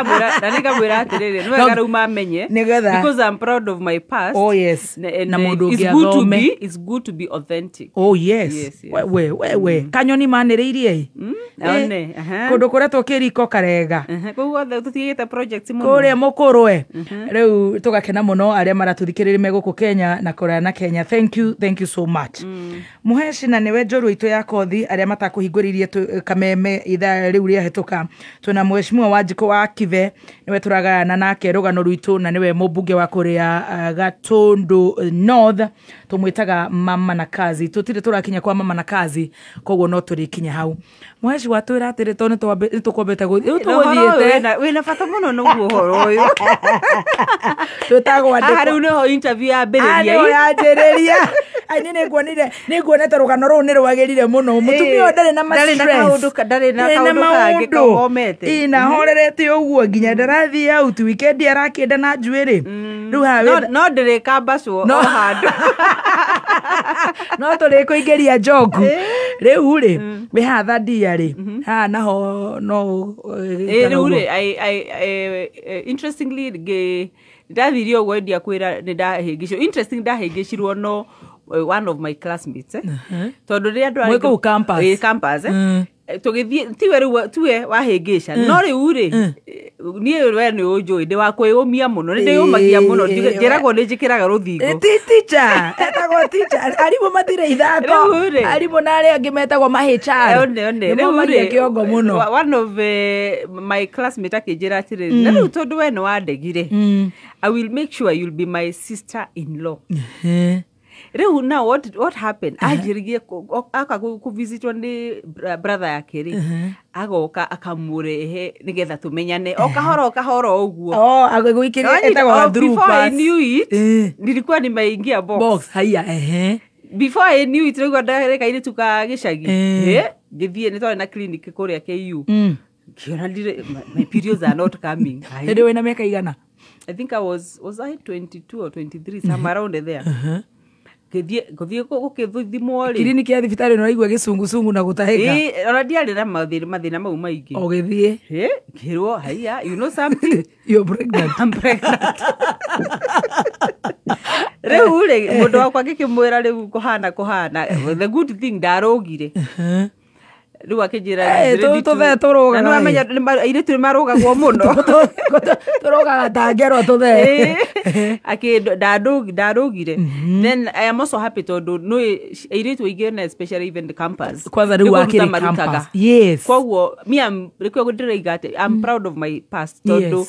Ndamwĩra, na nĩngamwĩra atĩrĩrĩ, nĩ wega rĩu mamenye Nĩgetha. Because I'm proud of my past. Oh, yes. And, Na mũndũ it's ũngĩ good to athome. be, it's good to be authentic. Oh yes. Yes. We we we kanyoni manĩrĩirie. One, aha. Kũndũ kũrĩa tũkĩriko karega. Aha, kũu guothe tũtigĩte projects mũno. Kũrĩa mũkũrwe. Rĩu tũgakena mũno arĩa maratũthikĩrĩria me gũkũ Kenya na kũraya na Kenya. Thank you, thank you so much. Mũheci na nĩwe njorua itũ ya kothi arĩa matakũhingũrĩirie kameme ithaa rĩu rĩahĩtũka. Twĩna mheshimiwa Wanjikũ wa Kibe, nĩwe tũragayana nake rũgano rwitũ na nĩwe mũmbunge wa kũrĩa Gatũndũ North, tũmwĩtaga mama na kazi. Tũtirĩ tũrakinya kwa mama na kazi, koguo no tũrĩkinya hau. Mũheci watwĩra atĩrĩ, tondũ nĩtũkwambĩte gũthiĩ rĩu, Na ũhoro ũyũ tũgũthiĩte wĩna bata mũno nĩguo ũhoro ũyũ. Twĩtagwo Haha andĩkwo rĩu nĩho interview yambĩrĩria. Nĩho yanjĩrĩria. Ai, nĩ nĩnguonire, nĩnguonete rũgano rũu nĩ rwagĩrire mũno. Mũtumia ũyũ ndarĩ na ma Ndarĩ na stress. ndarĩ na kaũndũ kangĩ kagomete. Ĩ, na horerete ũguo nginya ndarathiĩ out weekend, arakĩenda na njuĩrĩ rĩu haha. No, no ndĩrĩkambacwo o handũ. No tũrĩkũingĩria njogu rĩu rĩ, wĩ haha thandia rĩ, haha naho no Ĩ, rĩu rĩ, interestingly ndathire ũguo ndiakwĩra nĩ ndahĩngĩcirwo. Interesting, ndahĩngĩcirwo no one of my classmates, tondũ rĩrĩa andũ Mwĩ kũu campus? Ĩ, campus. Tũgĩthiĩ, tiwe rĩu, tiwe wahĩngĩca, no rĩu rĩ, niĩ we nĩ ũnjũĩ ndĩ wa kwĩyũmia mũno, nĩ ndĩyũmagia mũno. Njĩragwo nĩ njĩkĩraga rũthingo. Ti teacher, etagwo teacher. Arimũ matirĩ ithako. Rĩu rĩ. Arimũ na arĩa angĩ metagwo ma HR. One one. Nĩmomagia kĩongo mũno. One of my classmate akĩnjĩra atĩrĩrĩ, na rĩu tondũ we nĩ wandegire, I will make sure you'll be my sister in law. Rĩu now what happened, anjĩrĩrie aka kũvisitwo nĩ brother yake rĩ, agoka akamũrehe nĩgetha tũmenyane o kahora o kahora ũguo. Oh, agĩgũikĩria etagwo Oh, through before I pass. knew it, nilikuwa nimeingia box. Box haiya, ehe. Before I knew it, rĩu ndarĩ kairĩtu ka gĩcagi. Ngĩthiĩ, nĩ twarĩ na clinic kũrĩa KU, ngĩona my periods are not coming. Ai, Hĩndĩ wĩna mĩaka igana? I think I was I 22 or 23, somewhere around there. Ngĩthiĩ ngũthiĩ gũkĩthimwo rĩ, Kiriniki ya thibitarĩ nĩũraigua gĩcungucungu na gũtahĩka. Ĩ, ona ndiarĩ na mathĩna mau maingĩ. Ũgĩthiĩ. Ĩ, ngĩrwo haiya, you know something, You're pregnant. I'm pregnant. Rĩu rĩ, mũndũ wakwa ngĩkĩmwĩra rĩu kũhana kũhana. The good thing, ndarũgire. Rĩu akĩnjĩra, Eh, "He's ready tũthee tũrũgaga, Na nĩwamenya airĩtu nĩ marũgagwo mũno. Tũrũgaga ta ngerwa tũthee. Akĩ ndarũgire. Then I am also happy tondũ nĩ airĩtu aingĩ na especially even the campus, Kwanza rĩu nĩ kũruta wakĩrĩ marutaga. campus. Yes. Koguo me am rĩkĩo ndĩroiga atĩ I'm proud of my past, tondũ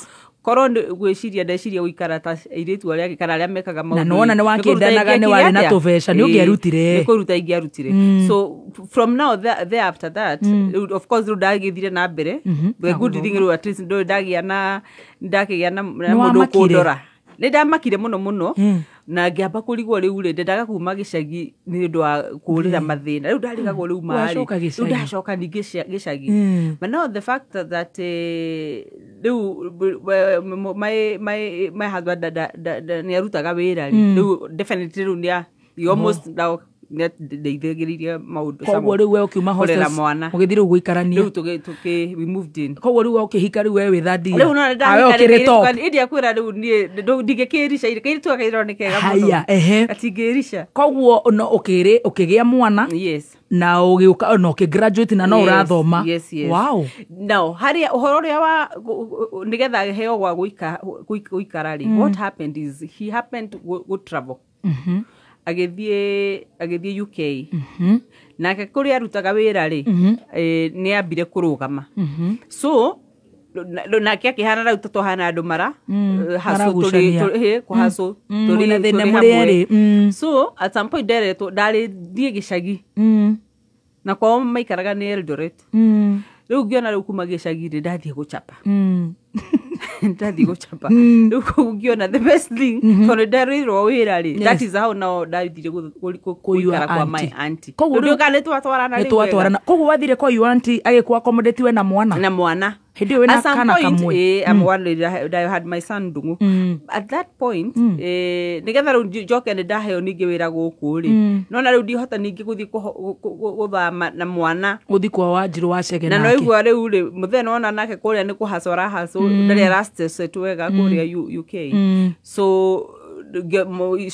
korwo nĩ gwĩciria ndeciria gũikara ta airĩtu arĩa angĩ kana arĩa mekaga maũndũ, Nĩwona nĩ wakĩndanaga, nĩ nĩ kũruta warĩ na ingĩekire tũbeca, nĩ atĩa? ũngĩarutire. Nĩ kũruta ingĩarutire. So from now there after that, rĩu, of course, rĩu ndagĩthire na mbere. The good thing rĩu at least ndũĩ ndagĩa na ndakĩgĩa na Nĩ mũndũ wamakire? ũkũndora. Nĩ ndamakire mũno mũno na ngĩamba kũrigwo rĩu rĩ, ndendaga kuma gĩcagi nĩ ũndũ wa kũũrĩra mathĩna. Rĩu ndarigagwo rĩu marĩ Wacoka rĩu gĩcagi. Ndacoka ningĩ gĩcagi. But now the fact that rĩu my husband nĩ arutaga wĩra rĩ, rĩu definitely rĩu nĩ he almost now nĩ ndeithagĩrĩria maũndũ Koguo rĩu we ũkiuma kũrera hostels, mwana. ũgĩthiĩ rĩu gũikarania. Rĩu tũkĩ we moved in. Koguo rĩu ũkĩhika rĩu we wĩ third year. Rĩu no Ah, we ũkĩrĩ top. ndandiakwĩra rĩu niĩ ndingĩkĩrica, kairĩtu gakairwo nĩ kega Haya, mũno. ehe. Gatingĩrica. Koguo no ũkĩrĩ ũkĩgĩa mwana Yes. na ũgĩũka na ũkĩgraduate na no Yes, ũrathoma. Yes. Wow. Now harĩa ũhoro ũrĩa wa nĩgetha heo gwa gũikara rĩ, what happened is he happened to go travel, agĩthiĩ UK. Nake kũrĩa arutaga wĩra rĩ, nĩ ambire kũrũgama, so nake akĩhana rĩu ta twahana andũ mara hustle Maragucania. Kũhustle Mwĩna thĩna tũrĩ mũrĩ hamwe. erĩ. So at some point nderetwo ndarĩ thiĩ gĩcagi na kwao maikaraga nĩ Eldoret. Rĩu ngĩona rĩu kuma gĩcagi rĩ, ndathiĩ gũchapa, ndathiĩ gũchapa. Rĩu kũu ngĩona the best thing, tondũ ndarĩrwo wĩra rĩ, that is how now ndathire Kwa your gũikara kwa my auntie. auntie. Koguo Rĩu kana nĩ twatwarana nĩ rĩu wega. twatwarana. Koguo wathire kwa your auntie agĩkũ accommodate we na mwana? Na mwana. Hĩndĩ ĩyo wĩna At some kana point, kamwe. I'm one I had my son Ndung'u. At that point, nĩgetha rĩu njoke nĩ ndaheo ningĩ wĩra gũkũ rĩ, no na rĩu ndihota ningĩ gũthiĩ gũthama na mwana. Gũthi kwa Wanjirũ wa Chege Na nake. noigua rĩu rĩ, mũthenya nĩwona nake kũrĩa nĩ kũhacwo arahacwo, ndarĩ arastesetwo wega kũrĩa UK. So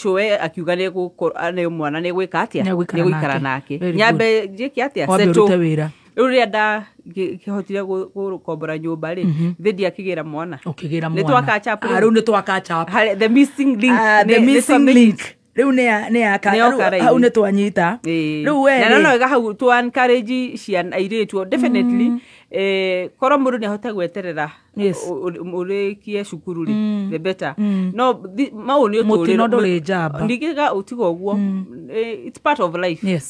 cũwe akiuga nĩ mwana nĩ gwĩka atĩa? Nĩegũikara Nĩegũikara nake. nake. Very good. Nyambe njĩke atĩa? Wambe Settle. ũrute wĩra. Rĩu rĩrĩa ndakĩhotire gũkombora nyũmba rĩ, thĩ ndiakĩgĩra mwana. Ũkĩgĩra Nĩ mwana. twa catch up Ah, rĩu. rĩu nĩ twa catch up. The missing link. Ah, the nĩ missing twamake link it. Rĩu nĩ yaka Nĩ yoka rĩu raini. Hau nĩ twanyita. Rĩu we Na no rĩ, no wega hau to encourage ciana airĩtu, definitely, korwo mũndũ nĩ ahote gweterera ũrĩkie cukuru rĩ, the better. No mau nĩ Mũtino ũtũrĩre. Ndũrĩ njamba. Ningĩ utiga ũguo, it's part of life.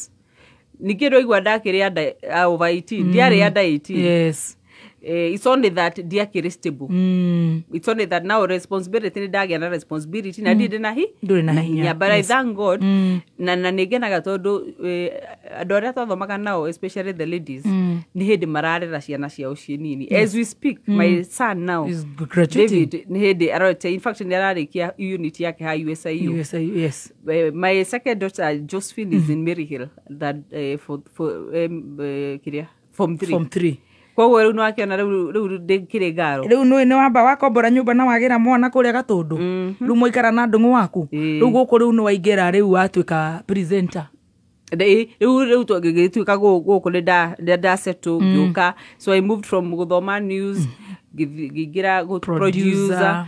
Ningĩ ndwaigua ndakĩrĩ under over 18, ndiarĩ under 18. It's only that ndiakĩrĩ stable. It's only that now responsibility, nĩ ndagĩa na responsibility na ndirĩ na hi Ndũrĩ na hinya. But I thank God, na nĩ ngenaga tondũ andũ arĩa twathomaga nao, especially the ladies, nĩ hĩndĩ mararera ciana ciao ciĩ nini. As we speak, my son now Is graduating. David, nĩ hĩndĩ arorete, in fact nĩ ararĩkia unit yake ha USIU. Yes. My second daughter Josephine is in Maryhill that for kiria, form 3. Form 3. Koguo rĩu nĩwakĩona rĩu ndĩkĩrĩ ngaro. Rĩu nĩ wamba wakombora nyũmba na wagĩra mwana kũrĩa Gatũndũ, rĩu mwaikara na Ndũng'ũ waku. Rĩu gũkũ rĩu nĩ waingĩra, rĩu watuĩka presenter. Rĩu gĩgĩtuĩka gũkũ nĩ ndasettle ngĩũka. So I moved from gũthoma news, ngĩingĩra Producer. Producer.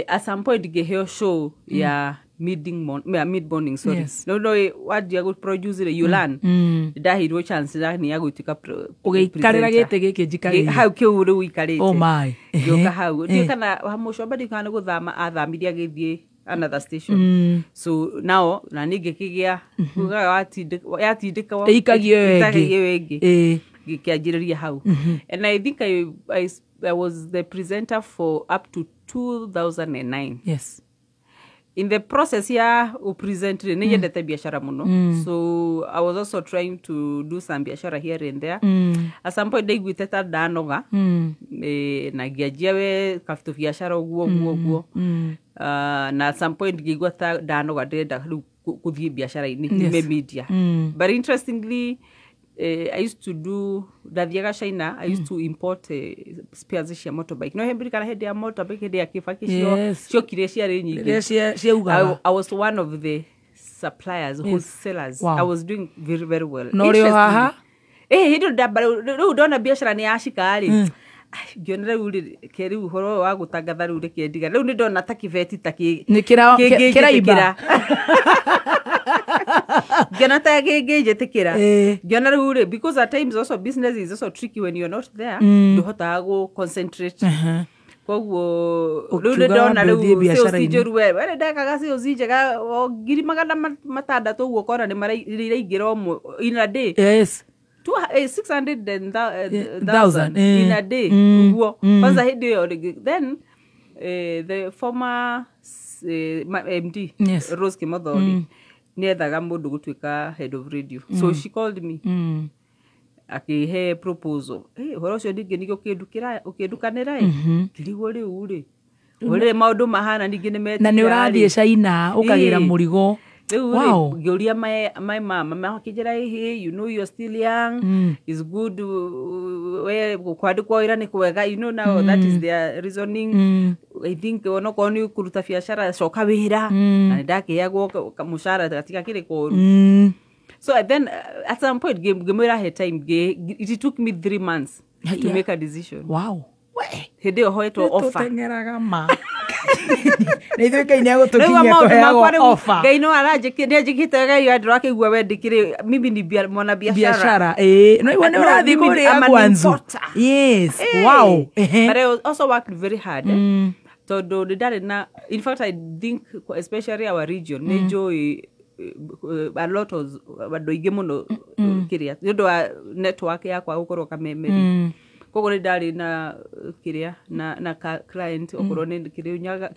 At some point ngĩheo show ya mid morning, sorry. No, wanjia gũ produce rĩ, you learn. Ndaheirwo chance nĩ ya gũtuĩka Ũgĩikarĩra presenter. Gĩtĩ gĩkĩ njikarĩire. Hau kĩu rĩu ikarĩte. Oh my. Ngĩũka hau, ndiũĩ kana wa mũcomba, ndiũĩ kana nĩ gũthama athamirie agĩthiĩ another station. So nao na niĩ ngĩkĩgĩa kugaga yatindĩka Ĩikagio ĩyo ĩngĩ. ĩikagio ĩyo ĩngĩ. Ngĩkĩanjĩrĩria hau, and I think I was the presenter for up to 2009. In the process ya upresent rĩ, nĩ nyendete biashara mũno, so I was also trying to do some biashara here and there. At some point ndaiguĩte ta ndanoga, na ngĩanjia we kabutũ biashara ũguo ũguo ũguo. Na at some point ngĩigua ta ndanoga, ndĩrenda rĩu gũthiĩ biashara-inĩ, nyume media. But interestingly, I used to do, ndathiaga China, I used to import spares cia motorbike. No hembiri kana hĩndĩ ya motorbike, hĩndĩ ya Kibaki, ciokire ciarĩ nyingĩ. Rĩrĩa ciaugaga. I was one of the suppliers, wholesalers. I was doing very very well. Na ũrĩ o haha? Hĩndĩ ĩyo rĩu ndona biacara nĩ yacika rĩ, ngĩona rĩu rĩ, ke rĩu ũhoro ũyũ wa gũtangatha rĩu reke ndiga. Rĩu nĩ ndona ta kĩbeti ta Nĩ kĩngĩnjĩtĩkĩra. Kĩraimba. Ngĩona ta kĩngĩnjĩtĩkĩra. Ngĩona rĩu rĩ, because at times also business is also tricky when you're not there, ndũhotaga gũ concentrate. Koguo rĩu Ũkiuga nĩ ndona wambe ũthiĩ rĩu sales biacara-inĩ. njũru, we ndekaga sales njega o 600,000 ũguo, ũkona nĩ iraingĩra o in a day. 600 and Thousand, thousand in a day ũguo. Kwanza hĩndĩ ĩyo then the former MD, Rose Kimothori, nĩ ethaga mũndũ gũtuĩka head of radio, so she called me, akĩhe proposal. Ũhoro ũcio ningĩ ningĩ ũkĩndukanĩra ĩ, ngĩrigwo rĩu rĩ, ũrĩa maũndũ mahana ningĩ nĩ Na nĩ ũrathiĩ China ũkagĩra mũrigo. Rĩu rĩ, ngĩũria my mama, mama akĩnjĩra, "Hey, you know you're still young, it's good, we kwandĩkwo wĩra nĩ kwega." You know now that is their reasoning. I think onokorwo nĩ kũruta biacara, coka wĩra, na nĩ ndakĩheagwo kamũcara gatigakĩrĩ koru. So then at some point ngĩmwĩra he time, it took me 3 months to make a decision. We. Hĩndĩ ĩyo hoetwo offer. Tũteng'eraga ma na ithuĩ Ngai nĩ Rĩu agũtũkinyia maũndũ tũheagwo makwa rĩu offer. Ngai no aranjĩkĩ nĩ anjĩkĩte, Ngai andũ akĩigua we ndĩkĩrĩ mimi ni mwana biashara. Biashara, ĩĩ, no igua nĩ No, ũrathiĩ mimi kũrĩa I'm an Gwanzu. importer. Ehe. But I also worked very hard, tondũ nĩ ndarĩ na, in fact I think especially our region nĩ njũĩ a lot of andũ aingĩ mũno kĩrĩa, nĩ ũndũ wa network yakwa gũkorwo Kamemeri. Koguo nĩ ndarĩ na kĩrĩa na client okorwo nĩ Kĩrĩnyaga,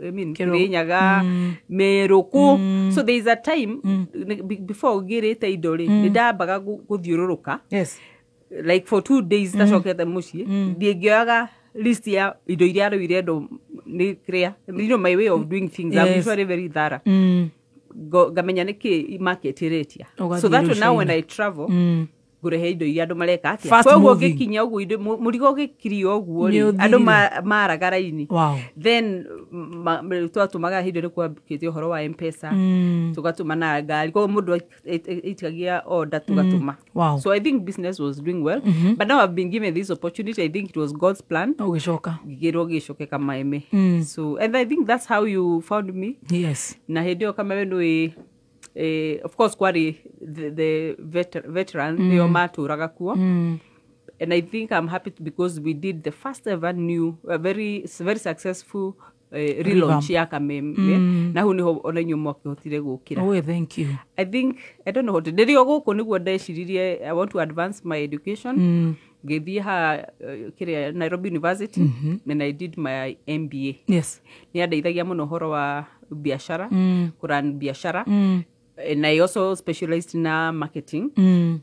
I mean, Kĩrĩnyaga, Meru kũ. So there is a time before ngĩrĩte indo rĩ, nĩ ndambaga gũthiũrũrũka. Like for 2 days tacokete mũciĩ, ndingĩoyaga list ya indo iria rĩu irendwo nĩ kĩrĩa, you know my way of doing things, I'm usually very thorough. Ngamenya nĩkĩ market ĩretia. Ũgathiĩ So that rĩu now when China. I travel, ngũrehe indo iria andũ mareka atĩa. Fast Koguo moving. ngĩkinya ũguo indo mũrigo ũgĩkirio ũguo Nĩ rĩ, andũ ũthirire. Maraga raini. Then twatũmaga hĩndĩ ĩrĩa kwambĩkĩte ũhoro wa Mpesa, tũgatũma na ngari, koguo mũndũ aitikagia order, tũgatũma. So I think business was doing well, but now I've been given this opportunity. I think it was God's plan. Ũgĩcoka. Ngĩrwo gĩcoke Kamaeme. So, and I think that's how you found me. Na hĩndĩ ĩyo Kamaeme nĩ of course kwarĩ the veteran nĩo matũraga kuo. And I think I'm happy because we did the first ever new, very very successful relaunch ya Kameme, na hau niho ona inyuĩ mwakĩhotire gũkĩra. Oh, thank you. I think, I don't know what, ndĩrĩ o gũkũ nĩguo ndeciririe I want to advance my education. Ngĩthiĩ ha kĩrĩa Nairobi University, and I did my MBA. Nĩ andeithagia mũno ũhoro wa biashara, kũrun biashara. And I also specialized na marketing,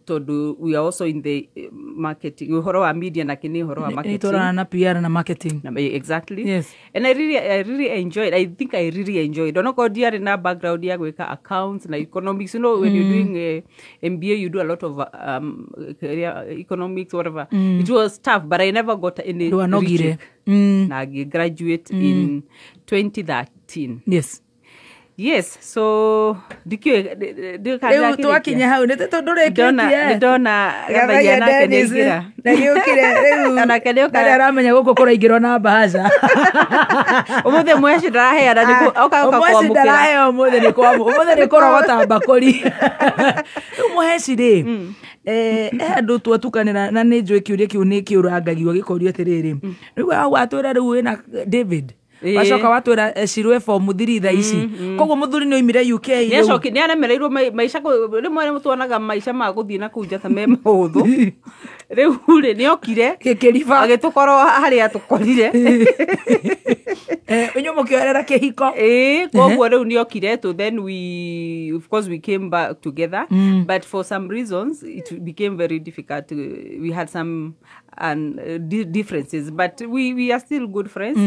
tondũ we are also in the marketing, ũhoro wa media na kĩnĩ ũhoro wa marketing. Nĩtwarana na PR na marketing. Exactly. And I really enjoyed, I think I really enjoyed, onokorwo ndiarĩ na background ya gwĩka accounts na economics. You know, when you're doing MBA, you do a lot of economics, whatever. It was tough, but I never got any Ndwanogire. retake. Na ngĩ graduate in 2013. Yes, so ndikĩũĩ. Rĩu twakinya hau nĩ Ndona ndũrĩkĩtie. Ndona Gathaia nake nĩaingĩra. Nĩgĩũkire rĩu. Onake nĩoka. Ndarĩ aramenya gũkũ kũraingĩrwo na mbahaca. Ũmũthĩ mweshi ndaraheana oka oka Ũmũthĩ kwamũkĩra. Ndaraheo ũmũthĩ nĩ ũmũthĩ nĩ kũrogota mbakũri. Rĩu mũheci rĩ, he andũ twatukanĩra na nĩ njũĩ kĩũria kĩu nĩ kĩũrangagio gĩkorio atĩrĩrĩ, rĩu hau watwĩra rĩu wĩna David, wacoka watwĩra cirwe form 3 thaa ici, koguo mũthuri nĩ oimire UK rĩu. Nĩacoki nĩaremereirwo maica rĩmwe nĩ tuonaga maica ma gũthiĩ na kũu njata me mahũthũ. Rĩu rĩ, nĩokire Gĩkĩriba. Agĩtũkorwo harĩa tũkorire. Inyuĩ mũkĩoerera kĩhiko. Ĩĩ, koguo rĩu nĩokire to, then we, of course, we came back together, but for some reasons it became very difficult. We had some differences, but we are still good friends.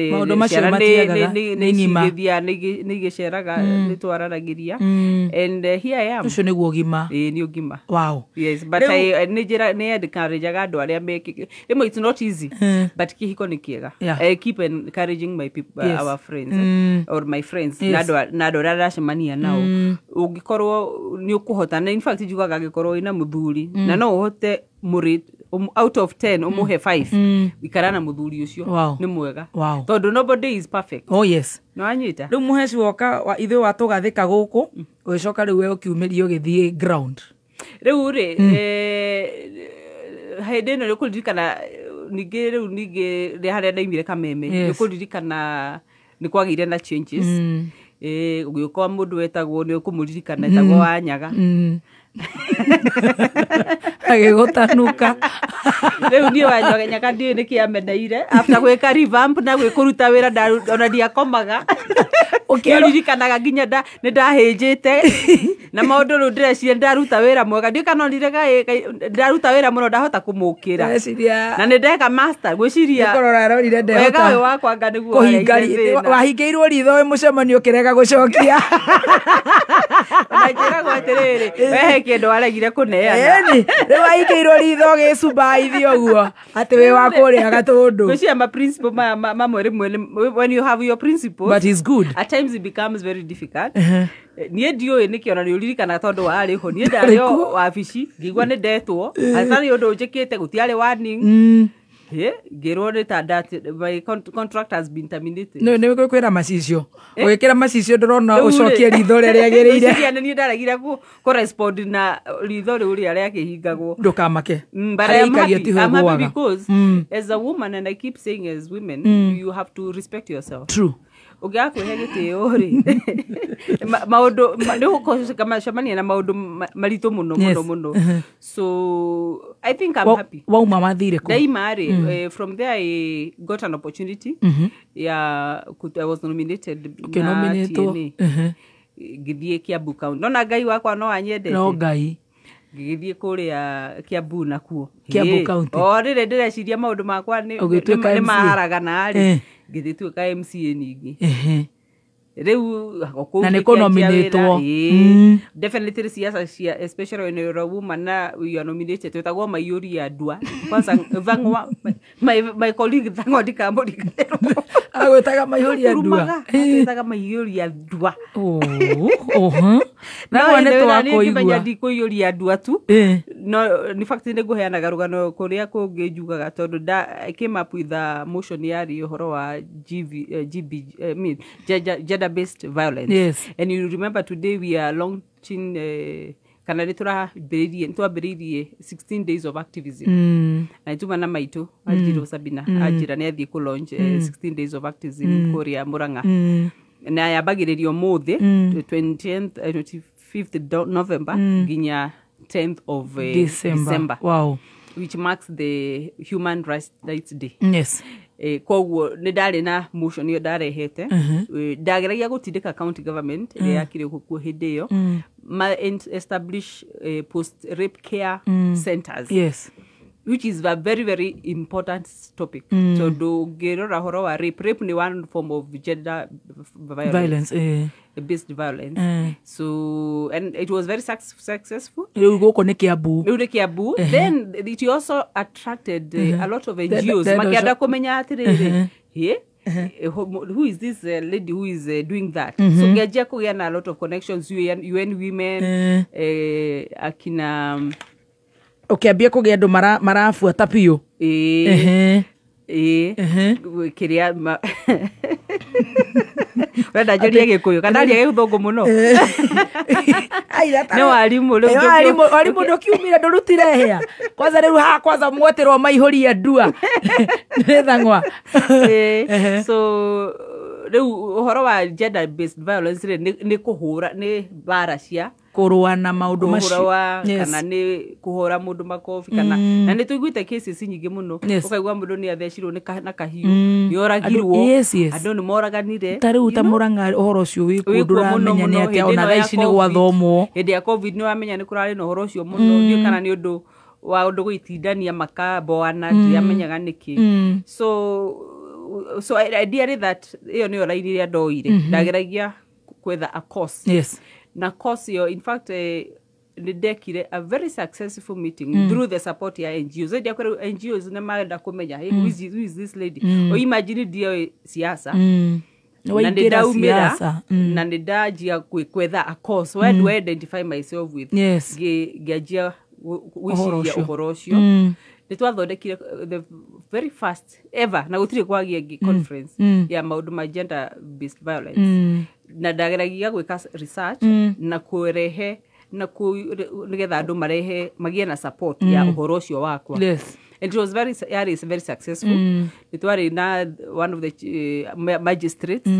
Maũndũ macio Ciana matiagaga, nĩ nĩ ng'ima. cigĩthiaga, nĩ igĩceraga, nĩ twaranagĩria, and here I am. Ũcio nĩguo ũgima. Ĩĩ, nĩ ũgima. Yes, but Rĩu- I nĩ njĩra nĩ encourageaga andũ arĩa me rĩmwe it's not easy, but kĩhiko nĩ kĩega. I keep encouraging my people, our friends, or my friends, na andũ arĩa ndĩracemania nao, ũngĩkorwo nĩ ũkũhota, na in fact njugaga angĩkorwo wĩna mũthuri na no ũhote mũrĩ out of 10 ũmũhe 5, ikara na mũthuri ũcio. Nĩ mwega, tondũ nobody is perfect. Oh yes. Nĩ wanyita? Rĩu mũheci woka ithuĩ watũgathĩka gũkũ, ũgĩcoka rĩu we ũkiumĩrio ũgĩthiĩ ground. Rĩu rĩ, hĩndĩ ĩno nĩ kũririkana ningĩ rĩu ningĩ rĩ harĩa ndaimire Kameme, nĩ kũririkana nĩ kwagĩire na changes. Gũgĩũka mũndũ wetagwo, nĩ ũkũmũririkana, etagwo Wanyaga. Agĩgũtanuka. Rĩu niĩ Wanyaga nyaga ndiũĩ nĩkĩ ameneire after gwĩka revamp na gwĩkũruta wĩra, ona ndiakomaga. Nĩũririkanaga nginya nĩ ndahĩnjĩte na maũndũ. Rĩu ndĩreciria ndaruta wĩra mwega, ndiũĩ kana onire ndaruta wĩra mũno ndahota kũmũkĩra. Ndĩreciria Na nĩ ndeka master gwĩciria nĩkũrora arorire wega ndehota ũyũ wakwa anga nĩguo kũhinga warehire thĩna. Wahingĩirwo ritho wĩ mũcemanio ũkĩrega gũcokia. Na njĩragwo atĩrĩrĩ, wehe kĩndũ waregire kũneana. Ĩni rĩu wahingĩirwo ritho ũgĩcumbaithio ũguo atĩ wĩ wa kũrĩa gatũndũ. Gwĩciria ma principle maya mamwe rĩmwe when you have your principles, But it's good. at times it becomes very difficult. Niĩ ndiũĩ nĩkĩ ona nĩ ũririkanaga tondũ warĩ ho, niĩ ndarĩ o wabici ngĩigua nĩ ndetwo hatarĩ ũndũ njĩkĩte, gũtiarĩ warning. Ngĩrwo nĩ ta my contract has been terminated. Nĩ kwĩra macicio ũgĩkĩra macicio ndĩrona Rĩu rĩ, ũcokie ritho ũrĩa rĩagĩrĩire. Ngwĩciria nĩ niĩ ndaregire kũ respond na ritho rĩu rĩrĩa rĩakĩhingagwo. Ndũkamake. But Harĩa I am ikagio happy. tiho I'm happy ĩgũaga. because as a woman, and I keep saying as women, you have to respect yourself. True. Ũngĩaga kwĩhe gĩtĩo rĩ, maũndũ nĩ ũgũcemania na maũndũ maritũ mũno mũno mũno. So I think I'm happy. Wauma wathire kũ? Ndaima rĩ, from there I got an opportunity ya I was nominated na Ũkĩnominĩtwo. TNA. Ngĩthiĩ Kiambu County, nona Ngai wakwa no anyendete. No Ngai. Ngĩgĩthiĩ kũrĩa Kiambu nakuo. Kiambu County. O rĩrĩ ndĩreciria maũndũ makwa nĩ Ũgĩtuĩka nĩ MCA. maharagana rĩ, ngĩgĩtuĩka MCA ningĩ. Rĩu o kũu Na nĩ ngĩkĩanjia kũnominĩtwo. wĩra, ĩĩ. Definitely siasa cia, especially when you're a woman na you are nominated, twĩtagwo maiyũria ndua. Kwanza Thang'wa, my colleague Thang'wa ndikamũriganĩrwo. Agwĩtaga maihũria ndua. Rumaga, atwĩtaga maiyũria ndua. Oh, oho. Thang'wa nĩ ngĩmenya twakũigua. ndikũiyũria ndua tu. No in fact nĩ ngũheanaga rũgano kũrĩa kũngĩ njugaga tondũ I came up with a motion yarĩ ũhoro wa GV, GB, I mean, gender based violence. And you remember today we are launching, kana nĩ tũrambĩrĩirie, nĩ twambĩrĩirie 16 days of activism. Na nĩtuma na maitũ anjirwo Sabina anjĩra nĩ athiĩ kũ launch 16 days of activism kũrĩa Murang'a. Na yambagĩrĩrio ũmũthĩ 20th, 25th November nginya 10th of December. December, Wow. which marks the Human Rights Day. Koguo nĩ ndarĩ na motion ĩyo ndarehete. Ndageragia gũtindĩka county government ĩrĩa yakĩrĩ kuo hĩndĩ ĩyo ma establish post rape care centers, which is a very very important topic, tondũ ũngĩrora ũhoro wa rape nĩ one form of gender violence, Violence. Based violence. So and it was very successful. Rĩu gũkũ nĩ Kiambu. Rĩu nĩ Kiambu. Then it also attracted a lot of NGOs Then makĩenda also- kũmenya atĩrĩrĩ, "Hĩ, who is this lady who is doing that?" So ngĩanjia kũgĩa na a lot of connections, UN Women, akina Ũkĩambia kũgĩa andũ marabuata biũ. Ĩĩ. Ĩĩ. Kĩrĩa ũrenda njarie Gĩkũyũ kana aria Gĩthũngũ mũno? Nĩ warimũ rĩu. Warimũ ndũkiumire ndũrutire hĩa kwanza rĩu haha kwanza mwetĩrwo maihũria ndua nĩ Thang'wa. Ĩĩ. So rĩu ũhoro wa gender based violence rĩ, nĩ kũhũra, nĩ mbara cia kũrũa na maũndũ kũhũra macio. wa kana nĩ kũhũra mũndũ makobi kana na nĩ tũiguĩte cases nyingĩ mũno. Ũkaigua mũndũ nĩ athecirwo nĩ na kahiũ, nĩ oragirwo. Yes. Andũ nĩ moraganire. Ta rĩu ta Mũrang'a ũhoro ũcio wĩ kuo Wĩkuo mũno ndũramenya nĩ mũno. atĩa Hĩndĩ ona ĩno thaa ya ici nĩ COVID, gwathomwo. Hĩndĩ ya COVID nĩ wamenya nĩ kũrarĩ na ũhoro ũcio mũno. Ndiũĩ kana nĩ ũndũ wa ũndũ gũitindania makamboana, ndiamenyaga nĩkĩ. So ideally that ĩyo nĩyo raini ĩrĩa ndoire, ndageragia kwetha a course na course ĩyo, in fact, nĩ ndekire a very successful meeting through the support ya NGOs. Hĩndĩ yakwa rĩu NGOs nĩ marenda kũmenya, "Hey, who is this lady?" O imagine ndioĩ siasa na nĩ Waingĩra ndaumĩra siasa. Na nĩ ndanjia kwetha a course, where do I identify myself with? Ngĩanjia Ũhoro gwĩciria ũcio. ũhoro ũcio. Nĩ twathondekire the very first ever, na gũtirĩ kwagĩa ĩngĩ, conference ya maũndũ ma gender based violence. Na ndageragia gwĩka research na kũrehe na nĩgetha andũ marehe magĩe na support ya ũhoro ũcio wakwa. And it was very, yarĩ very successful. Nĩ twarĩ na one of the magistrates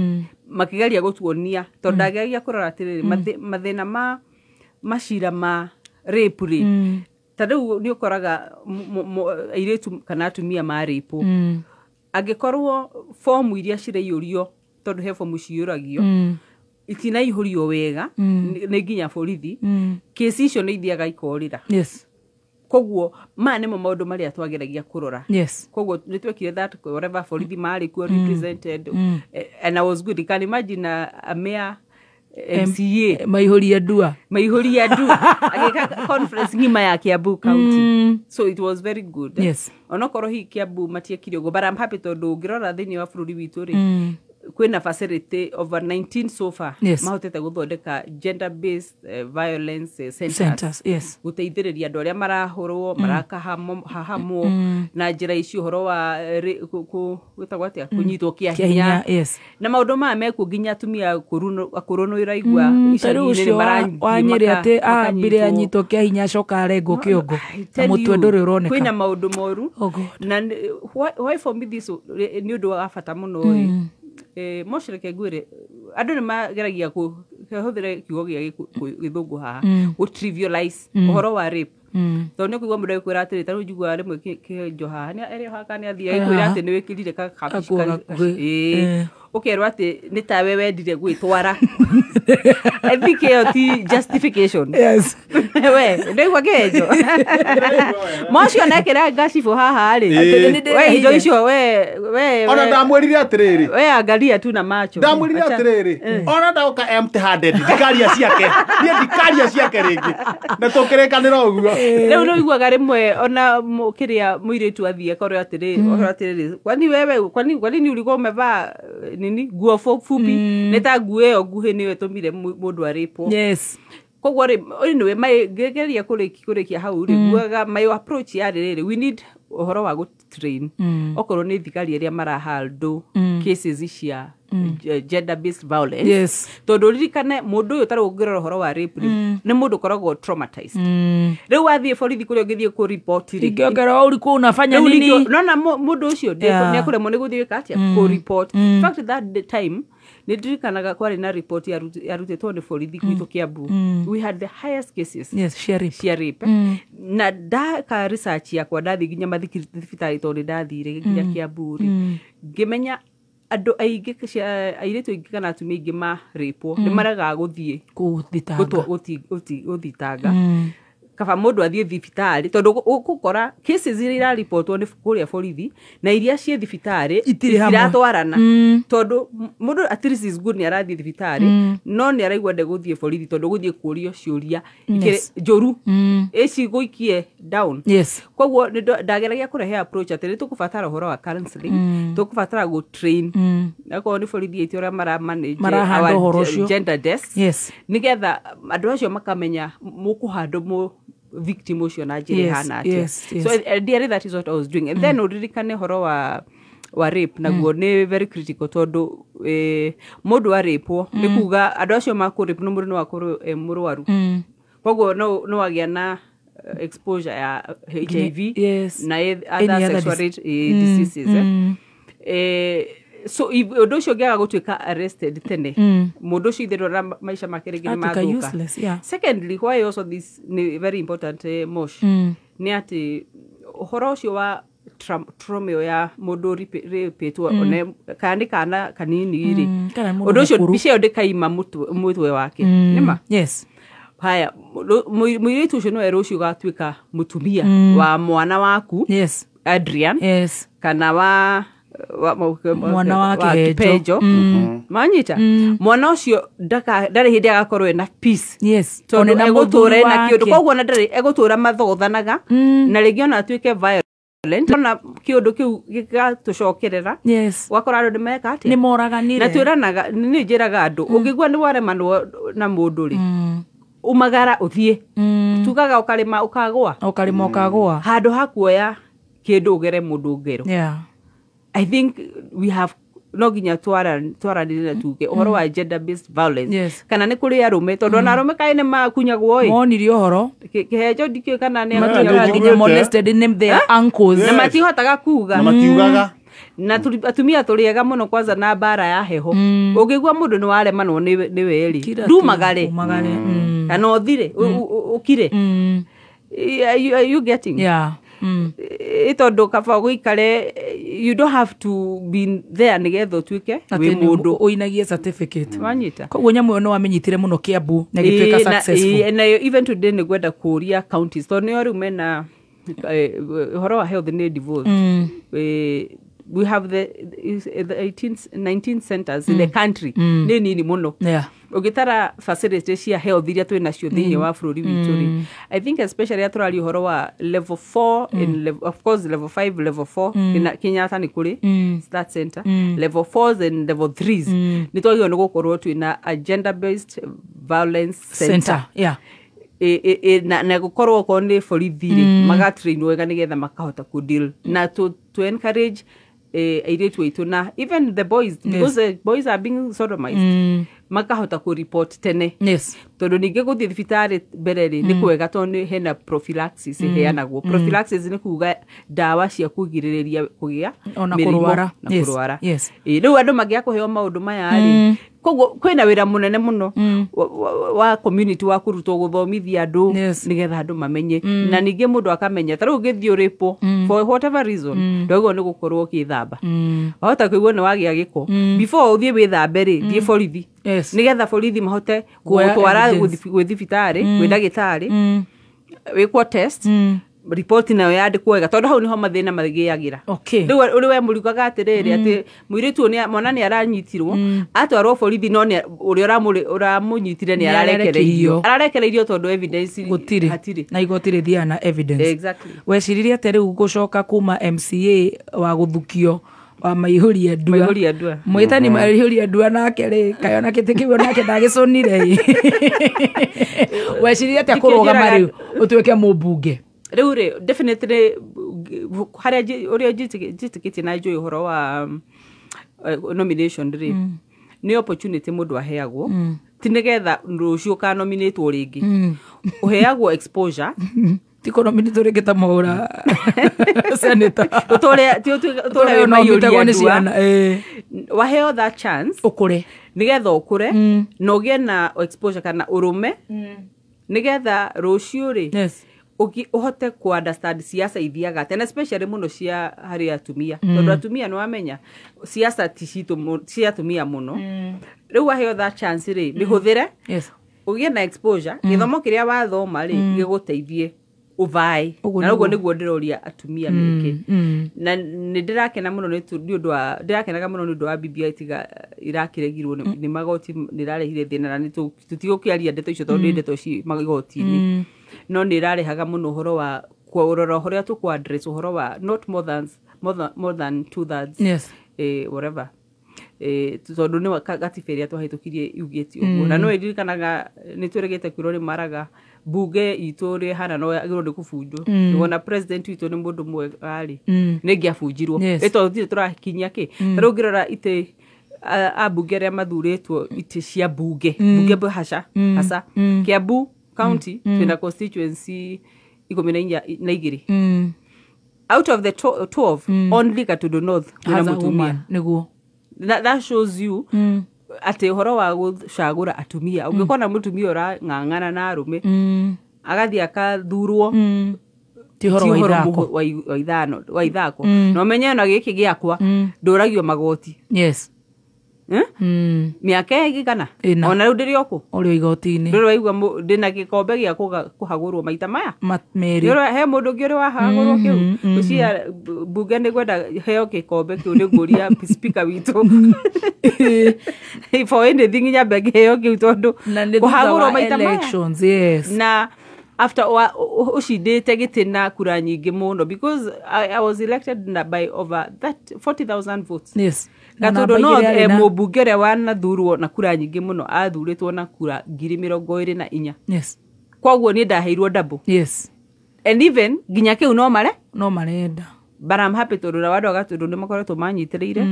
makĩgeria gũtuonia, tondũ ndageragia kũrora atĩrĩrĩ, mathĩna ma macira ma rape rĩ, ta rĩu nĩ ũkoraga airĩtu kana atumia marĩpwo, angĩkorwo fomu iria ciraiyũrio, tondũ he fomu ciyũragio itinaihũrio wega nĩ nginya borithi, kĩci icio nĩ ithiaga ikorĩra. Koguo maya nĩmo maũndũ marĩa twageragia kũrora. Koguo nĩ twekire that, whatever, borithi marĩ kuo represented. And I was good. You can imagine a mere MCA Maihũria ndua. Maihũria ndu agĩka conference ng'ima ya Kiambu County. So it was very good. Onokorwo hihi Kiambu matiekire ũguo, but I'm happy tondũ ũngĩrora thĩinĩ wa bũrũri witũ rĩ, kwĩna facility over 19 so far mahotete gũthondeka gender based violence centers, Centers, yes. Gũteithĩrĩria andũ arĩa marahũrwo, marakahahamwo na njĩra ici, ũhoro wa gwĩtagwo atĩa, kũnyitwo kĩa Kĩa hinya, hinya yes. Na maũndũ maya mekuo nginya atumia akũrũ nĩ ũraigua Ta rĩu icagi-inĩ nĩ ũcio marathiĩ wa Nyĩrĩ atĩ ambire makanyitwo. Anyitwo kĩa hinya acoka arengwo kĩongo I na tell mũtwe you, ndũrĩ ũroneka. Kwĩna maũndũ moru. Oh God. Na why for me this nĩ ũndũ wa bata mũno ĩ, mocereke ngwĩre, andũ nĩ mageragia hũthĩre kiugo gĩa gĩthũngũ haha, gũ trivialize ũhoro wa rape, tondũ nĩ kũigua mũndũ agĩkwĩra atĩrĩ, ta rĩu njiguaga rĩmwe kĩenjo haha nĩ erĩ haha kana nĩ athiĩ agĩkwĩra atĩ nĩ wĩkĩrire Gakuo gakuhĩ. ĩĩ. Ũkerwo atĩ nĩ tawe wendire gwĩtwara. I think ĩyo ti justification. Yes. We ndĩgua kĩhenjo mocio nekĩra ngacibũ haha rĩ, we indo icio we Ona ndamwĩrire atĩrĩrĩ, we angalia tu na macho. Ndamwĩrire atĩrĩrĩ, ona ndoka empty handed, ndikaria ciake niĩ, ndikaria ciake rĩngĩ, na tũkĩrĩkanĩra ũguo. Rĩu nĩ ũiguaga rĩmwe ona kĩrĩa mũirĩtu athiĩ akorwo atĩrĩ, akorwo atĩrĩrĩ, kwani wewe kwani ulikuwa umevaa nini, nguo fupi? Nĩ ta nguo ĩyo nguhĩ nĩyo ĩtũmire mũndũ arĩpwo. Koguo rĩ, anyway, my ngĩgeria kũrĩkia hau rĩ, nguaga my approach yarĩ rĩrĩ, we need ũhoro wa gũtrain okorwo nĩ thigari arĩa marahandle cases cia gender based violence, tondũ ririkane mũndũ ũyũ tarĩ ũngĩrora ũhoro wa rape rĩ, nĩ mũndũ ũkoragwo traumatized. Rĩu wathiĩ borithi kũrĩa ũngĩthiĩ kũripoti rĩ, Ingĩongerera ulikuwa unafanya rĩu nini? Nona mũndũ ũcio nĩekũremwo nĩ gũthiĩ gwĩka atĩa, kũ-report. In fact, that the time nĩ ndirikanaga kwarĩ na report yarutĩtwo nĩ borithi gwitũ Kiambu. We had the highest cases Yes, share. Cia rape. Na ndaka research yakwa, ndathiĩ nginya mathibitarĩ, tondũ nĩ ndathire nginya Kiambu rĩ, ngĩmenya andũ aingĩ airĩtu aingĩ kana atumia aingĩ marĩpwo nĩ maregaga gũthiĩ Gũthitanga. Gũthitanga. Kaba mũndũ athiĩ thibitarĩ, tondũ ũgũkora cases iria iraripotwo nĩ kũrĩa borithi na iria ciĩ thibitarĩ Itirĩ hamwe. itiratwarana, tondũ mũndũ at least is good nĩ arathiĩ thibitarĩ, no nĩ araigua ndegũthiĩ borithi tondũ gũthiĩ kũrio ciũria njũru ĩcigũikie down. Koguo nĩ ndageragia kũrehe approach atĩ nĩ tũkũbatara ũhoro wa counseling, tũkũbatara gũ train akorwo nĩ borithi aitũ ũrĩa mara manage Marahandle our ũhoro ũcio. gender desk, nĩgetha andũ acio makamenya mũkũhandũ mũ victim ũcio na njĩra ĩhana atĩa. So ideally that is what I was doing. And then ũririkane ũhoro wa rape naguo nĩ very critical, tondũ mũndũ arĩpwo nĩ kuga andũ acio makũ rape no mũndũ no akorwo e mũrwaru, koguo no agĩa na exposure ya HIV na Any other other sexual diseases, eh. So ũndũ ũcio ũngĩaga gũtuĩka arrested tene, mũndũ ũcio ithe ndona maica make rĩngĩ nĩ Atuĩka mathũka. useless, yeah. Secondly, why also this nĩ very important, mosh, nĩ atĩ ũhoro ũcio wa trauma ĩyo ya mũndũ rĩpĩtwo one kana nĩ kana kanini rĩ, Kana mũndũ ũndũ ũcio mũkũrũ. mbica ĩyo ndĩkaima mũtwe wake nĩma. Haya, mũirĩtu ũcio nowe rũciũ ũgatuĩka mũtumia wa mwana waku, Adrian, kana wa Mwana wa Kĩhenjo. Kĩpenjo. Manyita mwana ũcio ndarĩ hĩndĩ agakorwo ena peace, tondũ One na egũtũra mũthuri ena kĩũndũ wake. Koguo ona ndarĩ egũtũra mathothanaga, na rĩngĩ ona atuĩke violent, ona kĩũndũ kĩu gĩgatũcokerera, ũgakora andũ nĩ meka atĩa, Nĩ moraganire. Na twĩranaga, nĩ njĩraga andũ, ũngĩigua nĩ waremanwo na mũndũ rĩ, umagara ũthiĩ. Tugaga ũkarĩma ũkagũa. Ũkarĩma ũkagũa. Handũ ha kuoya kĩndũ ũgere mũndũ ngero. I think we have no nginya twaranĩrie na tuge ũhoro wa gender based violence, kana nĩ kũrĩ arũme, tondũ ona arũme kaĩ nĩ makunyagwo ĩ. Monirie ũhoro. Kĩhenjo ndikĩũĩ kana nĩ Matuĩkaga akunyagwo. nginya molested nĩ their uncles. Na matihotaga kuga. Na matiugaga. Na atumia tũrĩ ega mũno, kwanza na mbara ya heho. Ũngĩigua mũndũ nĩ waremanwo nĩ we rĩ, Kira tu, ndumagare umagare. Kana ũthire ũkire. Are you getting? Yeah. Ĩ tondũ kaba gũikare, you don't have to be there nĩgetha ũtuĩke Atĩ wĩ nĩ mũndũ. ũinagie certificate. Wanyita? Koguo nyamũ ĩyo nĩ wamenyitire mũno Kiambu na ĩgĩtuĩka successful. Ĩĩ, na even today nĩ ngwenda kũria counties, tondũ nĩo rĩu mena ũhoro wa health nĩ devolved. We have the 18 19 centers in the country, nĩ nini mũno ũngĩtara facility cia health iria twĩ nacio thĩinĩ wa bũrũri witũ rĩ. I think especially rĩrĩa tũraria ũhoro wa level 4 and level, of course level 5, level 4, Kenyatta nĩ kũrĩ that center, level 4s and level 3s, nĩ twagĩrĩirwo nĩ gũkorwo twĩna a gender based violence center, Center. Yeah. Na gũkorwo okorwo nĩ borithi rĩ, magatrainwo wega nĩgetha makahota kũ deal na to encourage airĩtu aitũ na even the boys, because the boys are being sodomized, makahota kũ report tene, tondũ ningĩ gũthiĩ thibitarĩ mbere rĩ nĩ kwega, tondũ nĩ hena prophylaxis ĩheanagwo. Prophylaxis nĩ kuga ndawa cia kũgirĩrĩria kũgĩa Ona mĩrimũ kũrwara. na kũrwara. Ĩ, rĩu andũ mangĩaga kũheo maũndũ maya rĩ, Koguo kwĩna wĩra mũnene mũno wa community wa kũrutwo gũthomithia andũ nĩgetha andũ mamenye. Na ningĩ mũndũ akamenya ta rĩu ũngĩthiĩ ũrĩpwo for whatever reason, ndwagĩrĩirwo nĩ gũkorwo ũkĩthamba. Wahota kũigua nĩ wagĩa gĩko, before ũthiĩ wĩthambe rĩ, thiĩ borithi nĩgetha borithi mahote gũgũtwara gwĩ thibitarĩ, gwĩ ndagĩtarĩ, wĩkwo test, ripoti nayo yandĩkwo wega, tondũ hau nĩho mathĩna magĩagĩra. Rĩu ũrĩ we mũriugaga atĩrĩrĩ, atĩ mũirĩtu ũyũ mwana nĩ aranyitirwo, atwarwo borithi, no ũrĩa ũramũnyitire nĩ ararekereirio. Ararekereirio tondũ evidence gũtirĩ. Hatirĩ. Na igoti rĩthiaga na evidence. Exactly. Weciririe atĩa rĩu gũcoka kuma MCA wa gũthukio wa Maihũria Ndua? Maihũria Ndua. Mwĩtani Maihũria Ndua nake rĩ, kayona kĩtĩ kĩu nake ndagĩcũnire. Weciririe atĩa kũrũgama rĩu ũtuĩke mũmbunge? Rĩu rĩ, definitely harĩa ũrĩa njĩtĩkĩtie na njũĩ ũhoro wa nomination rĩ, nĩ opportunity mũndũ aheagwo, ti nĩgetha rũciũ ũkanominatwo rĩngĩ. Ũheagwo exposure. Ti kũnominatwo rĩngĩ ta Mwaũra senator. Ũtũre wĩ Maihũria Ndua. Waheo that chance ũkũre, nĩgetha ũkũre na ũgĩe na exposure kana ũrũme, nĩgetha rũciũ rĩ ũhote ku understand siasa ithiaga atĩa, na especially mũno cia harĩ atumia, tondũ atumia nĩ wamenya siasa ti citũ cia atumia mũno. Rĩu waheo that chance rĩ, mĩhũthĩre, ũgĩe na exposure, gĩthomo kĩrĩa wathoma rĩ gĩgũteithie ũvae. Na ũguo nĩguo ndĩroria atumia meke. Na nĩ ndĩrakena mũno nĩ ũndũ wa ndĩrakenaga mũno nĩ ũndũ wa BBI tiga irakĩregirwo nĩ magoti, nĩ ĩrarehire thĩna, na tũtigũkĩaria ndeto icio tondũ nĩ ndeto ci magoti-inĩ. No nĩ ĩrarehaga mũno ũhoro wa kũrora ũrĩa tũkũ address ũhoro wa not more than 2/3 whatever, tondũ nĩ gatiba ĩrĩa twahĩtũkirie yugĩte ũguo. Na no ĩririkanaga nĩ twĩrĩgĩte kwĩrwo nĩ maraga bunge itũ ũrĩa ĩhana no yagĩrĩirwo nĩ kũbunjwo. Ona president witũ nĩ mũndũ mwega rĩ, nĩ ĩngĩabunjirwo ĩ tondũ tũtirĩ tũrakinyia kĩ. Ta rĩu ũngĩrora itĩ ambunge arĩa mathurĩtwo itĩ cia bunge bunge haca haca Kiambu county twĩna constituency 12. Out of the 12, only Gatundu North kwĩna mũtumia. Nĩguo. That shows you atĩ ũhoro wa gũcagũra atumia, ũngĩkona mũtumia ũrang'ang'ana na arũme agathiĩ akathurwo, ti ũhoro wa ithako. Na ũmenye ona gĩkĩ gĩakwa ndũragio magoti. Mĩaka ĩigana ona rĩu ndĩrĩ o kũ, ũrĩ igoti-inĩ, ndũrĩ waigua ndĩna gĩkombe gĩa kũhagũrwo maita maya merĩ. He mũndũ ũngĩ ũrĩ wahagũrwo kĩu? Ũcia bunge nĩ ngwenda heo gĩkombe kĩu, nĩ ngũria speaker witũ for anything nyambe ngĩheo kĩu, tondũ kũhagũrwo maita maya na after ucindĩte gĩtĩ na kura nyingĩ mũno, because I was elected by over 40,000 votes. Gatundu North mũmbunge ũrĩa wanathurwo na kura nyingĩ mũno athurĩtwo na kura 24,000. Koguo niĩ ndaheirwo double. And even nginya kĩu no mare no marenda. But I'm happy tondũ na andũ a Gatundu nĩ makoretwo manyitĩrĩire,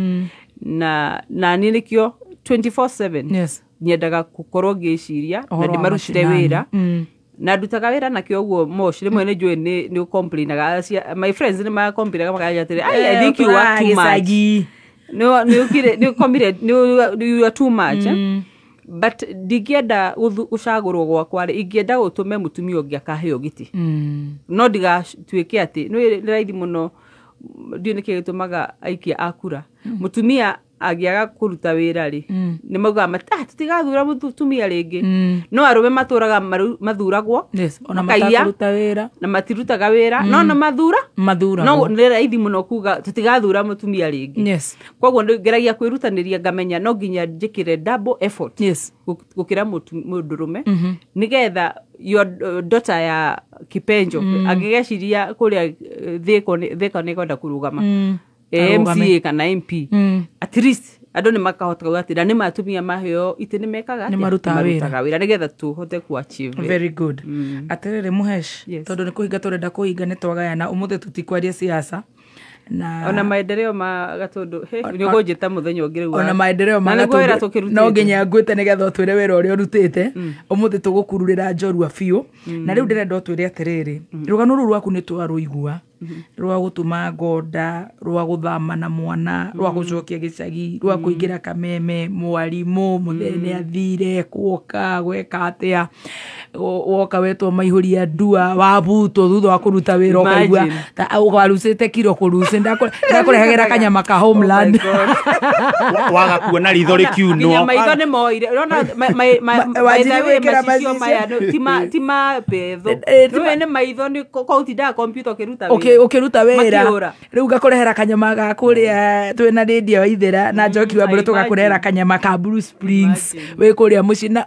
na niĩ nĩkĩo 24/7 nyendaga gũkorwo ngĩciria na ndĩmarutire wĩra. Na ndutaga wĩra nakĩo ũguo mosh rĩmwe nĩ njũĩ nĩ ũcomplainaga. My friends nĩ macomplainaga makanja atĩrĩ, I think you work too much. Nĩ ũkomire, you are too much. But ndingĩenda gũcagũrwo gwakwa rĩ, ingĩenda gũtũme mũtumia ũngĩ akaheo gĩtĩ. No ndigatuĩke atĩ nĩ raithi mũno, ndiũĩ nĩkĩ gĩtũmaga aikia a kura. Mũtumia angĩaga kũruta wĩra rĩ, nĩ maugaga tũtigathura mũtumia rĩngĩ. No arũme matũraga mathuragwo, ona matakũruta wĩra, na matirutaga wĩra, no nĩ mathura mathuragwo. No nĩ raithi mũno kuga tũtigathura mũtumia rĩngĩ. Koguo ngeragia kwĩrutanĩria ngamenya no nginya njĩkĩre double effort gũkĩra mũndũrũme, nĩgetha your daughter ya Kipenjo angĩgeciria kũrĩa Thĩka nĩ kwenda kũrũgama MCA kana MP, at least andũ nĩ makahota kuuga atĩ na nĩ matumia maheo itĩ nĩ mekaga nĩ marutaga wĩra nĩgetha tũhote ku achieve. Very good. Atĩrĩrĩ Mũhesh, tondũ nĩ kũhinga tũrenda kũhinga nĩ twagayana ũmũthĩ tũtikwaria siasa na ona maendeleo ma Gatundu nĩ ũkũnjĩta mũthenya ũngĩ rĩu, ona maendeleo ma Gatundu no nginya ngwĩte nĩgetha ũtwĩre wĩra ũrĩa ũrutĩte. Ũmũthĩ tũgũkururĩra njorua biũ. Na rĩu ndĩrenda ũtwĩre atĩrĩrĩ, rũgano rũrũ rwaku nĩ twarũigua Rwa gũtuma ngonda, rwa gũthama na mwana, rwa gũcokia gĩcagi, rwa kũingĩra kameme, mwarimũ, mũthee nĩ athire, kuoka, gweka atĩa, woka wetwo maihũria ndua, wabutwo thutha wa kũruta wĩra ũkaigua ta warucĩte kiro kũruci, ndakũrehagĩra kanyama ka homeland. Waga kuona ritho rĩkiunwo. Nginya maitho nĩ moire. Ũrona macicio maya ti ma betho. Rĩu nĩ maitho nĩ kũtindaga kompiuta ũkĩruta wĩra. Ũkĩruta wĩra. Rĩu ngakũrehera kanyama ga kũrĩa twĩna Lydia Waithera na Njoki wa Mbũrũ, tũgakũrehera kanyama ka Blue Springs wĩ kũrĩa mũciĩ, na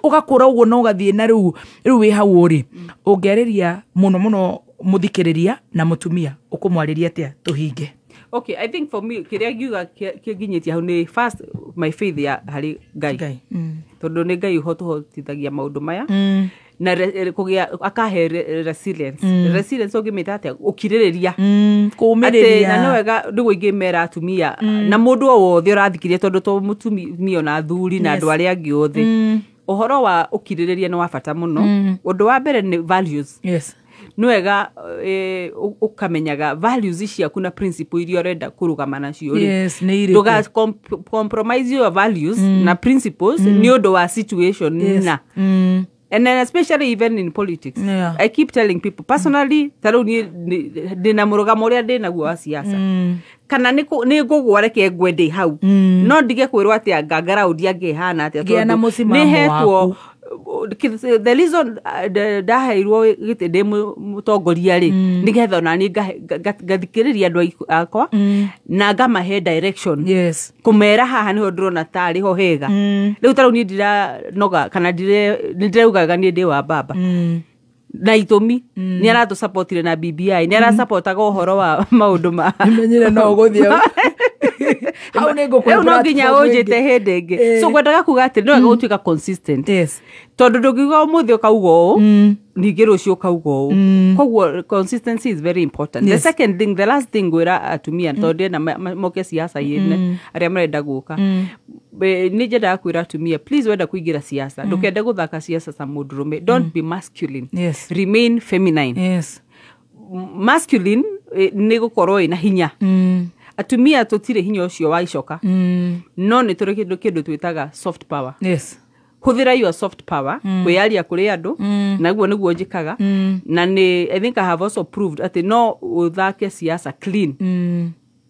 ũgakũra ũguo na ũgathiĩ na rĩu wĩ hau ũrĩ. Ũngĩarĩria mũno mũno mũthikĩrĩria na mũtumia ũkũmwarĩria atĩa tũhinge? Okay, I think for me kĩrĩa ngiuga kĩnginyĩtie hau nĩ first my faith ya harĩ Ngai. Tondũ nĩ Ngai ũhotithagia maũndũ maya. Na kũgĩa akahe resilience. Resilience ũngĩmĩta atĩa? Ũkirĩrĩria. Kũũmĩrĩria. Na nĩ wega nĩguo ingĩmera atumia na mũndũ o wothe ũrathikĩrĩria, tondũ to mũtumia ona athuri na andũ arĩa angĩ othe. Ũhoro wa ũkirĩrĩria nĩ wa bata mũno. Ũndũ wa mbere nĩ values. Yes. Nĩ wega ũkamenyaga values ciaku na principle iria ũrenda kũrũgama nacio rĩ. Yes, nĩ irĩkũ? Ndũga compromise your values na principles nĩ ũndũ wa situation na. And then especially even in politics. Yeah. I keep telling people personally ta rĩu niĩ ndĩna mũrũgamo ũrĩa ndĩnaguo wa siasa. Kana nĩ ngũgũa reke ngwe ndĩ hau. No ndige kwĩrwo atĩ anga ground angĩhana atĩa, tondũ nĩ hetwo the reason ndaheirwo gĩtĩ ndĩ mũtongoria rĩ, nĩgetha ona niĩ ngathikĩrĩria andũ akwa na ngamahe direction. Yes. Kũmera haha nĩho ndĩrona tarĩ ho hega. Rĩu ta rĩu niĩ ndiranoga kana nĩndĩraugaga niĩ ndĩ wa baba. Na itũmi nĩ aratũsapotire na BBI, nĩ arasapotaga ũhoro wa maũndũ ma menyire no ũgũthiĩ hau nĩ ngũkũhe rĩu no nginya ũnjĩte hĩndĩ ĩngĩ. So ngwendaga kuga atĩ nĩ wega gũtuĩka consistent. Yes. Tondũ ndũngiuga ũmũthĩ ũkauga ũũ, ningĩ rũciũ ũkauga ũũ. Koguo consistency is very important. Yes. The second thing, the last thing ngwĩra atumia, tondũ ndĩrenda moke siasa-inĩ arĩa marenda gũka, nĩ nyendaga kwĩra atumia, please wenda kũingĩra siasa, ndũkende gũthaka siasa ta mũndũrũme. Don't be masculine. Yes. Remain feminine. Yes. Masculine nĩ gũkorwo ĩna hinya. Atumia tũtirĩ hinya ũcio wa icoka. No nĩ tũrĩ kĩndũ twĩtaga soft power. Yes. Hũthĩra your soft power kwĩyaria kũrĩ andũ, naguo nĩguo njĩkaga. Na nĩ I think I have also proved atĩ no ũthake siasa clean.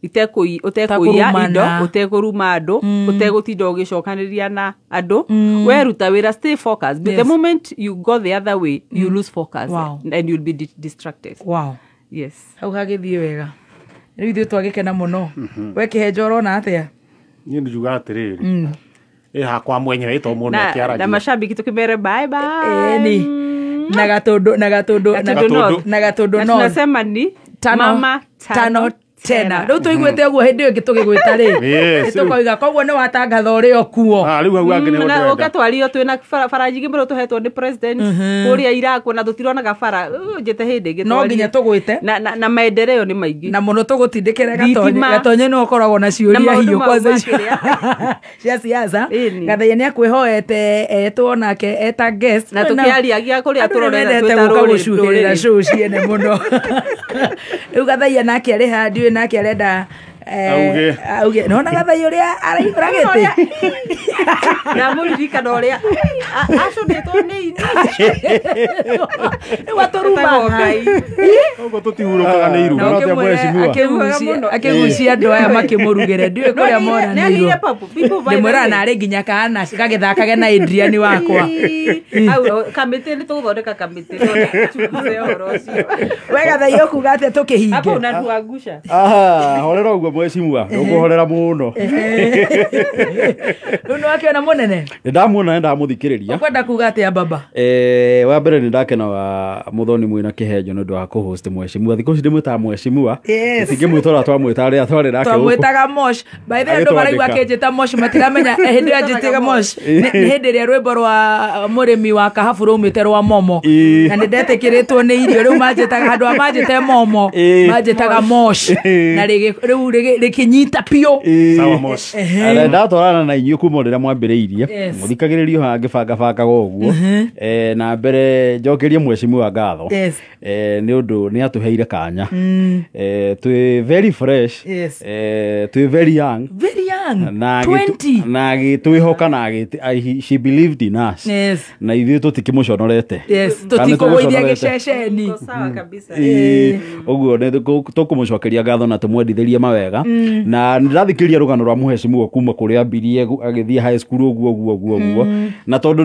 Ũtekũiya indo, ũtekũruma andũ, ũtegũtinda ũgĩcokanĩria na andũ. Weruta wĩra, stay focused. But the moment you go the other way, you lose focus. Wow. And you'll be distracted. Wow. Yes. Hau hagĩthiĩ wega. Rĩu ithuĩ twagĩkena mũno. We Kĩhenjo ũrona atĩa? Niĩ njugaga atĩrĩrĩ, ĩ hakwa mwenyewe ĩtoo mũndũ akĩaragia. Na mashabiki tũkĩmere bye bye. Ĩni. Na Gatũndũ, na Gatũndũ, na Gatũndũ North. Tunasema ni mama tano tena. Rĩu tũiguĩte ũguo hĩndĩ ĩyo ĩngĩ tũgĩgwĩta rĩ. Nĩtũkoiga koguo nĩ watangatha ũrĩ o kuo. Rĩu hau angĩ nĩho ndĩrenda. Ũgatwario twĩna bara nyingĩ mũno tũhetwo nĩ president kũrĩa Iraq na tũtironaga bara. Njĩte hĩndĩ ĩngĩ no nginya tũgwĩte. Na maendeleo nĩ maingĩ. Na mũno tũgũtindĩkĩre Gatonye. Gatonye no ũkoragwo na ciũria hiũ kwanza cia siasa. Gathaiya nĩ akwĩhoete etwo nake eta guest. Na tũkĩariagia kũrĩa tũrorete twĩta rũrĩrĩ. Gũcuhĩrĩra show ciene mũno. Rĩu Gathaiya nake arĩ ha ndiũĩ nake arenda auge nona Gathaiya ũrĩa araihũra gĩtĩ. Na mũririkano ũrĩa acũnĩtwo nĩ ini. Rĩu atũrumaga. Ũguo tũtihurũkaga nĩ iruma. Akĩgucia andũ aya makĩmũrugĩre ndiũĩ kũrĩa moranĩirwo. Ndĩmwĩraga narĩ nginya kana gagĩthakage na Adrian wakwa. Kamĩtĩ nĩ tũgũthondeka kamĩtĩ tuguce ũhoro ũcio. We Gathaiya ũkuga atĩa tũkĩhinge? Hapo unatuangusha. Horera ũguo mheshimiwa, ũkũhorera mũno. Rĩu nĩwakĩona mũnene? Nĩ ndamuona, nĩ ndamũthikĩrĩria. Ũkwenda kuga atĩa baba? Wa mbere nĩ ndakena wa Mũthoni mwĩna Kĩhenjo nĩ ũndũ wa kũ-host mheshimiwa. Thikũ ici ndĩmwĩtaga mheshimiwa. Tingĩmwĩta ũrĩa twamwĩta rĩrĩa twarĩ nake gũkũ. Twamwĩtaga Mosh. By the way, andũ maraigua akĩnjĩta Mosh matiramenya hĩndĩ ĩrĩa anjĩtaga Mosh. Nĩ hĩndĩ ĩrĩa rwĩmbo rwa mũrĩmi wa kahabu rwaumĩte rwa Momo. Na nĩ ndetĩkĩrĩtwo nĩ irio rĩu manjĩtaga handũ ha manjĩte Momo, manjĩtaga Mosh. Na rĩu rĩkĩnyita biũ. Sawa mosh. Ndatwarana na inyuĩ kuma rĩrĩa mwambĩrĩirie mũthikagĩrĩrio haha ngĩbangabangaga ũguo na mbere njokerie mheshimiwa ngatho nĩ ũndũ nĩ atũheire kanya twĩ very fresh, twĩ very young, very young, na 20 na agĩtwĩhoka na she believed in us na ithuĩ tũtikĩmũconorete. Tũtikũgũithia gĩceceni. Sawa kabisa. Ũguo nĩ tũkũmũcokeria ngatho na tũmwendithĩrie mawega na nĩndathikĩrĩria rũgano rwa mheshimiwa kuma kũrĩa ambirie agĩthiĩ high school ũguo ũguo ũguo ũguo na tondũ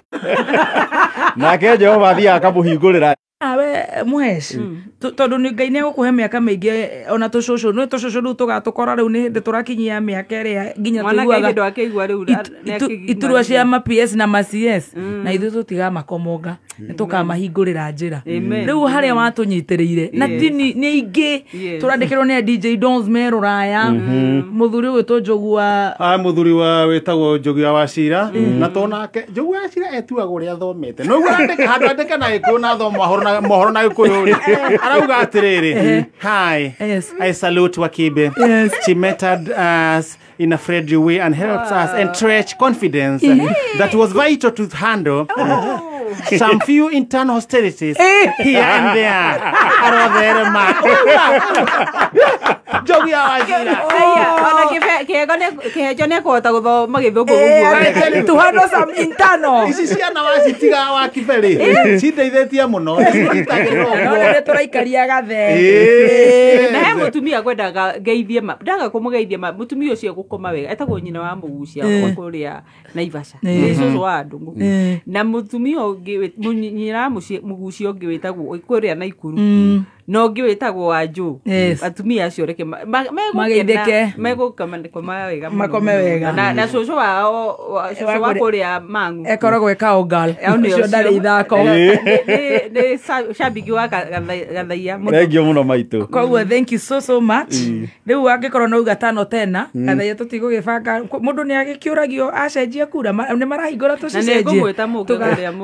nake Jehova athiaga akamũhingũrĩra. Awe Mũhesh, tondũ nĩ Ngai nĩegũkũhe mĩaka mĩingĩ ona tũcũcũ nĩ tũcũcũ rĩu tũgatũkora rĩu nĩ hĩndĩ tũrakinyia mĩaka ĩrĩa nginya tũiguaga iturwa cia ma PS na ma CS na ithuĩ tũtigamakomonga nĩ tũkamahingũrĩra njĩra rĩu harĩa watũnyitĩrĩire na ti nĩ aingĩ tũrandĩkĩrwo nĩ DJ Dons me rũraya mũthuri ũgwĩtwo Njogu wa mũthuri wa wĩtagwo Njogu wa Wachira na tonake Njogu wa Wachira etuaga ũrĩa athomete no ũguo handũ andĩke na Gĩkũyũ na athoma mohoro na Gĩkũyũ rĩ arauga atĩrĩrĩ, hi, I salute Wakibe. She mentored us in a friendly way and helps us entrench confidence that was vital to handle some few internal hostilities here and there. Arotherema Njogu ya Wachira. Ona kĩheo nĩ ekũhota gũthoma gĩthũngũ ũguo. To handle some internal. Ici ciana wacitiga Wakibe rĩ cindeithĩtie mũno. No nĩ tũraikaria gathe. Na he mũtumia ngwendaga ngeithie ma ndaga kũmũgeithia ma mũtumia ũcio gũkoma wega etagwo nyina wa mũgucia wa kũrĩa Naivasha nĩ cũcũ wa Ndũng'ũ na mũtumia ũngĩ nyina wa mũgucia ũngĩ wĩtagwo kũrĩa Naikuru na ũngĩ wĩtagwo Wanjũ. Atumia acio reke megũkoma wega makome wega na cũcũ wao cũcũ wa kũrĩa Mang'u ekoragwo e cowgirl ũcio ndarĩ ithako nĩ shabiki wa Gathaia. Thank you mũno maitũ. Koguo thank you so much. Rĩu angĩkorwo no uga tano tena Gathaia tũtigũgĩbanga mũndũ nĩ agĩkĩũragio acenjia kura nĩ marahingũra tũcicenjie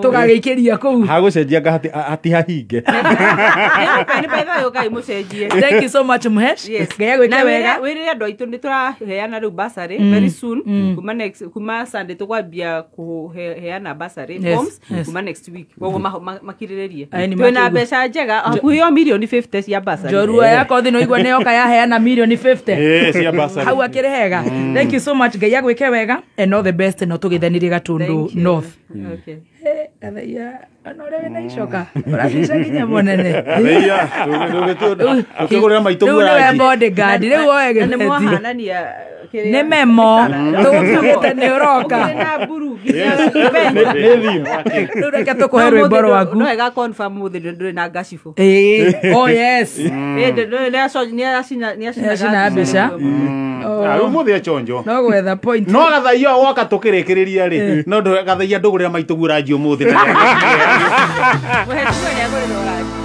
tũgagĩikĩria kũu hagũcenjia hatihahinge. Thank you so much Mũhesh. Ngai agwĩke wega. Wĩrĩre andũ aitũ nĩ tũraheana rĩu bursary very soon kuma Sunday tũkwambia kũheana bursary forms kuma next week koguo makirĩrĩrie twĩna mbeca njega hakuhĩ o mirioni 50 cia bursary. Njorua ya kothi no igua nĩ yoka yaheana mirioni 50 cia bursary hau akĩrĩ hega. Thank you so much. Ngai agwĩke wega and all the best no tũgĩthanirie Gatundu North. Okay. Gathaia ona ũrĩa wĩna icoka ũrabica nginya mũnene. Gathaia tũkĩgũrĩra maitũ rĩu nĩwe bodyguard rĩu oe gĩbeti nĩ memo tũgũkiugĩte nĩ ũroka rĩu reke tũkũhe rwĩmbo rwaku. No wega confirm mũthĩ ndũrĩ na ngacibũ. Oh yes, nĩacina mbeca rĩu mũthĩ echonjo no gwetha point no Gathaia woka tũkĩrĩkĩrĩria rĩ no Gathaia ndũgũrĩra maitũ guo ranji ũmũthĩ. Mũheshimiwa nĩagũrĩrwo ranji.